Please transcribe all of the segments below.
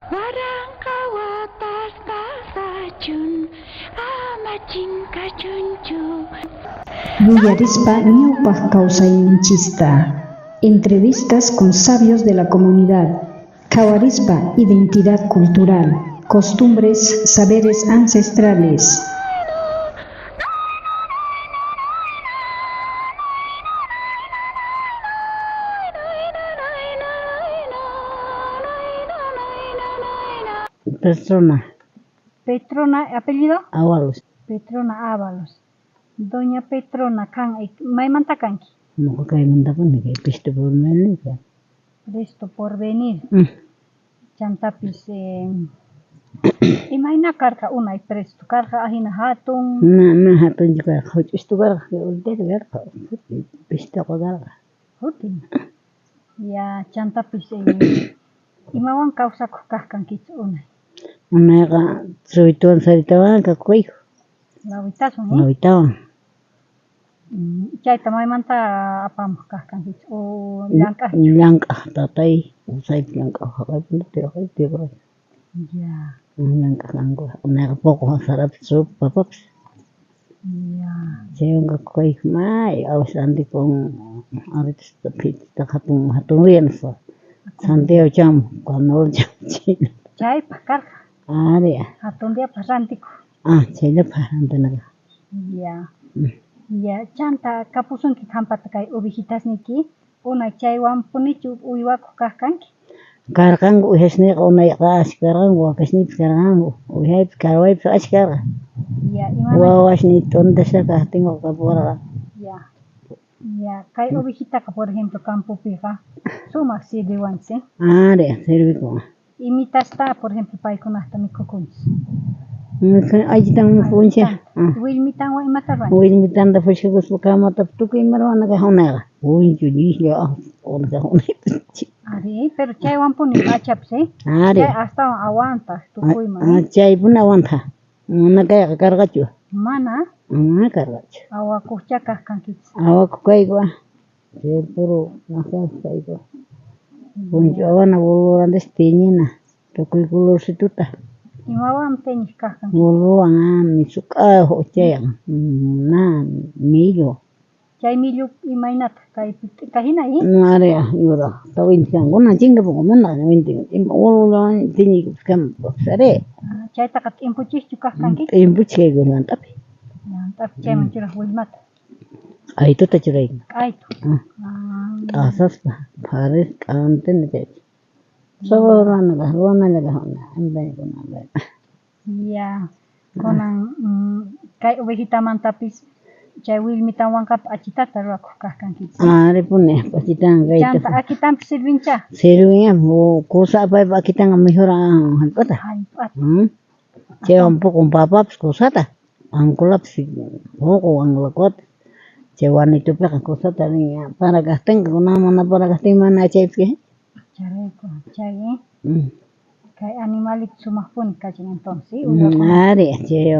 Waranqa watas pasachun, ama chinkachunchu. Yuyarispa ñawpaj kawsayninchista. Entrevistas con sabios de la comunidad. Qhawarispa identidad cultural, costumbres, saberes ancestrales. Petrona. Petrona, apellido? Ábalos. Petrona Ábalos. Doña Petrona, kan, maymanta kanki? Noqa kaymantapuni kay Cristo por venir. Cristo por venir. Chantapis imayna karqa unay Presto? Karqa ajina hatun? Na, na hatunchu karqa, huch'uystu karqa, kay karqa, pistaqa karqa. Hutin. Ya, chantapis imawan kawsakuq kaq kankichis unay? Unayqa truytuwan saritawan kakuyku. Lawitaswan, eh? Lawitawan. Chayta maymanta apamuq kaq kankichis o llank'aqchu? Llank'aq tatay, usaypi llank'aq haqaypi haqaypi. Ya. Llank'aq kanku. Unayqa poqo sarapis trupa papapis. Ya. Chaywan kakuyku may awas rantikun arretusta phitista hatun hatun día nispa. Santiago chamuq, cuando chamuq Chaypaq karqa. Ari. Hatun diapaq rantikuq. Ah, chayllapaq rantinakaq. Ya. Ya, chanta kapusunki qhampata kay ovejitasniyki, unay chaywanpunichu uywakuq kaq kanki? Karqanku uwihasniyqa unayqa ashka karqanku, wakasniypis karqanku, uwihaypis karwaypis ashka karqa. Ya, imana? Wawasniy t'untasqa kajtinkuqa kapuwarqa. Ya. Ya, kay ovejitaqa por ejemplo campopiqa sumaq sirviwanchis, eh? Ari, sirvikun. Imitasta, por ejemplo, paykunaqta mikhukunchis. Aychitan mikhukunchis. Willmitanwan imata ruwanchis? Willmitanta phishkakuspa kamatapi tukuy ima ruwana kaq unayqa. Punchu, llislla, unaypi. Ari, pero chaywanpuni p'achapis, eh? Ari. Chay astawan aguantaq tukuyman, eh? Chaypuni aguantaq. Mana kayqa karqachu. Mana? Mana karqachu. Awakuqcha kaq kankichis. Awakuq kayku, chay puro kayku. Punchu awana bolborantis tiñina, tukuy colorcituta. Imawan teñiq kaq kankichis? Bolbowan, misuk'ayuq chayqa, na millu. Chay millu imaynataq kaypi t'ika hina, eh? Ari, yuraq tawinti kankuna chinkapunku mana winti bolbowan tiñiykupas kanpas ari. Chaytaqa t'impuchikchu kaq kankichis? T'impuchik kayku llant'api. Llant'api chayman churaq willmata. Q'aytuta churayku. Q'aytu. T'asaspa, pharis k'antina chayta. Solo ruwana kaq, ruwanalla kaq una. Ya, kunan kay ovejitamantapis chay willmitanwanqa p'achitata ruwakuq kaq kankichis. Aripuni, p'achitan kayta. Chanta akitanpis sirvincha? Sirvin, kusa apaypa akitanqa mejoran hallp'ata. Hallp'ata. Chaywan puqun papapis kusata, ankulapis puqun angulakuata. Chay wanitupiqa kusata rin para kaqtinqa, kunan mana para kaqtin mana chaypis. Chayrayku, chay, kay animalito sumaqpuni kachin entonces, Ari, chay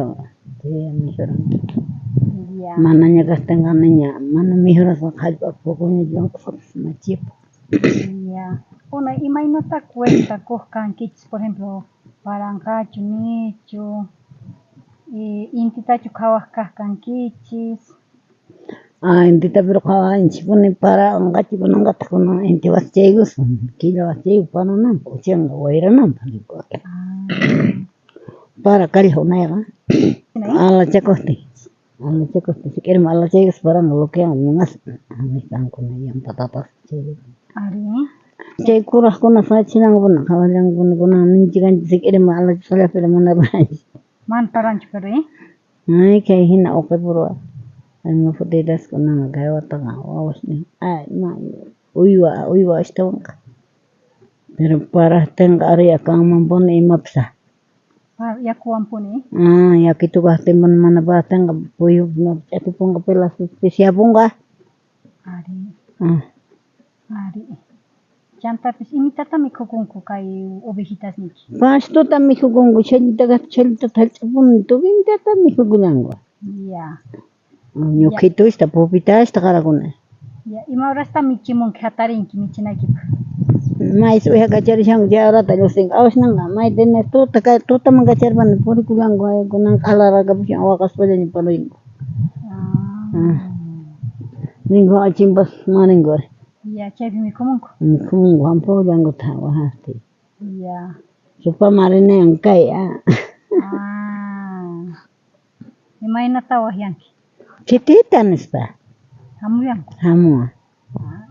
mejoran. Ya. Manaña kaqtinqa niña, mana mejorasqa hallp'a puquña llank'asqapis machipa. Ya. Unay imaynata cuenta kuq kankichis, por ejemplo, paranqachu, nichu, intitachu qhawaq kaq kankichis? Ah, intita pero qhawanchikpuni paranqachu kunanqataq kunan inti waschaykuspa, killa waschayku parananpaq, uchanqa wayrananpaq. Para kallaq unayqa, alachakuqtin, alachakuqtin, sik'irma alachaykuspa paranqa loquean munaspa, nisqankuna yampatapas chay. Ari. Chay kuraqkuna sachilankuna, qhawallankuna kunan ninchik sik'irma alachasqalla pero mana paranchu. Mana paranchu pero, eh? Ay, kay hina uqipurwa. Alma futitas kunan kay wataqa wawasnin, ay, may, uywa, uywa ashtawanqa. Pero paraqtinqa ariya kanmanpuni imapis. Yakuwanpuni. Ah, yakitu kaqtinpuni mana paraqtinqa puyupi ch'akipunqa pelaspa pisyapunqa. Ari. Ah. Ari. Chantapis imitata mikhukunku kay ovejitasniyki? Pastota mikhukunku, chhallita kaqtin chhallitata hallch'apuni, tukuytata mikhukullanku. Ya. Ñuqhitusta, pupitasta qarakuna. Ya, ima horasta michimunki, hatarinki michinaykipaq? Mays uwiha kacharishanku chay horata lluqsinku. Awasnanqa mayta tuta kay tutaman kacharpani purikullanku kunanqa alarakamushan waqaspallaña purinku. Ninku chimpas marinku ari. Ya chaypi mikhumunku. Mikhumunku hampullankutaq waqaqti. Ya. Supama rinayan kay ah. Ah. Imaynata waqyanki? Chitita nispa. Hamullanku. Hamuwan.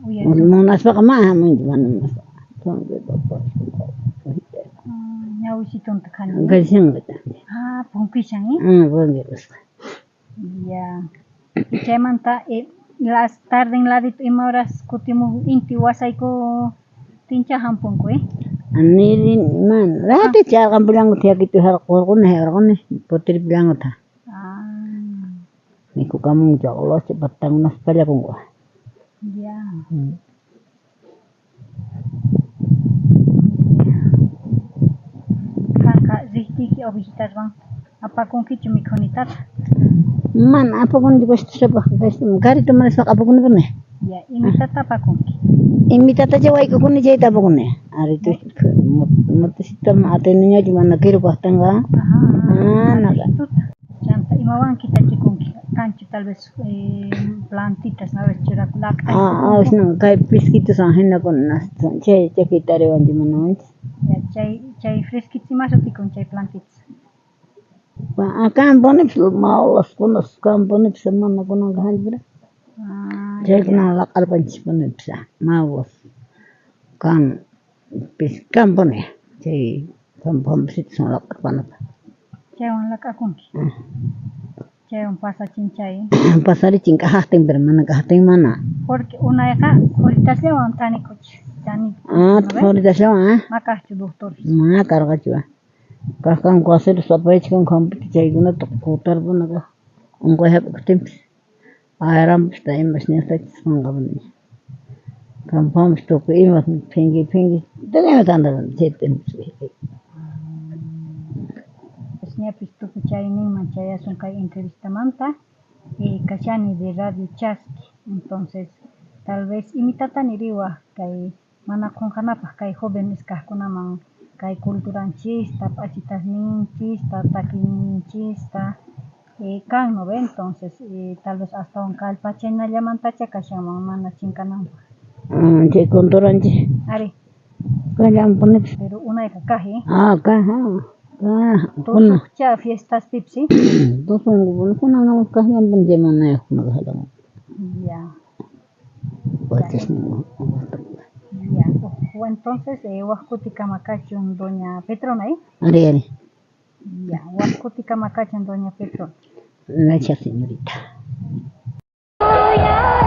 Munaspaqa mana hamunchu mana munaspaqa. Ñawisitunta khani. Kashanqa. Ah, punkishan, eh? Ah, punkisqa. Ya. Chaymanta las tarde en ladito ima horas kutimuq inti wasayku tincha hampunku, eh? Niri mana raticha harqanpullankuta yakitu harqurquni harquni kutirpullankuta. Ah. Mikhukamunku chaqwaspa patankunaspa pallakunku. Ya. Qanqa riqtiyki ovejitaswan apakunkichu mikhunitata? Mana apakunichu kashtusapaq karito manispaqa apakunipuni. Ya, imitata apakunki? Imitatacha wayk'ukuni chayta apakuni. Aritu montecita atiniñachu mana kiru kajtinqa. Ajá, Mana. Chanta imawanki tachikunki? Kanchu tal vez plantitas ¿no? Churaku laq'ay. Ah, no, kay pisquitos hinakuna chay chaki tariwanchik manawanchik. Ya, chay chay fresquito ima sutikun chay plantitas? Kan ponipis mawlaskunas kan ponipis mana kunanqa hanchipira. Ah, Chaykuna laq'arpanchik ponipis mawlas kan pis kan poni chay pampasitos laq'arpanapaq. Chaywan laq'akunki. Chaywan pasachin chay. Pasarichin k'ajaqtin pero mana k'ajaqtin mana. Porque unayqa qhuritasllawan tanikuchik. Tani. Ah, qhuritasllawan ah. Makaqchu doctores. Mana karqachu. Kaq kanku aceros apayachkanku hampita chaykunata kutarpuna kaq unquy hap'ikutinpis ayranpis imas ñasachisqanqa Kampanpis tukuy ima phinki phinki tukuy ima tantarpuni chayta Ñapis tukuy chayninman chayasun kay entrevistamanta kashani de Radio Chaski entonces tal vez imitata niriwaj kay mana qunqanapaq kay jóvenes kaqkunaman kay culturanchista p'achitasninchista takiyninchista kan no ve entonces tal vez astawan kallpachanallamantacha kashanman mana chinkananpaq. Chay culturanchik Ari. Kallanpunipis. Pero unayqa kaq eh. Ah, kaq kaq. Tusuqcha fiestaspipis eh. Tusunku kunan kaqllanpuni chay manayuqkuna kaqllan. Ya. Pachasnin. Ya. Entonces wak kutikama kachun doña Petrona eh. Ari ari. Ya, wak kutikama kachun doña Petrona. Gracias señorita. Uyarishpa.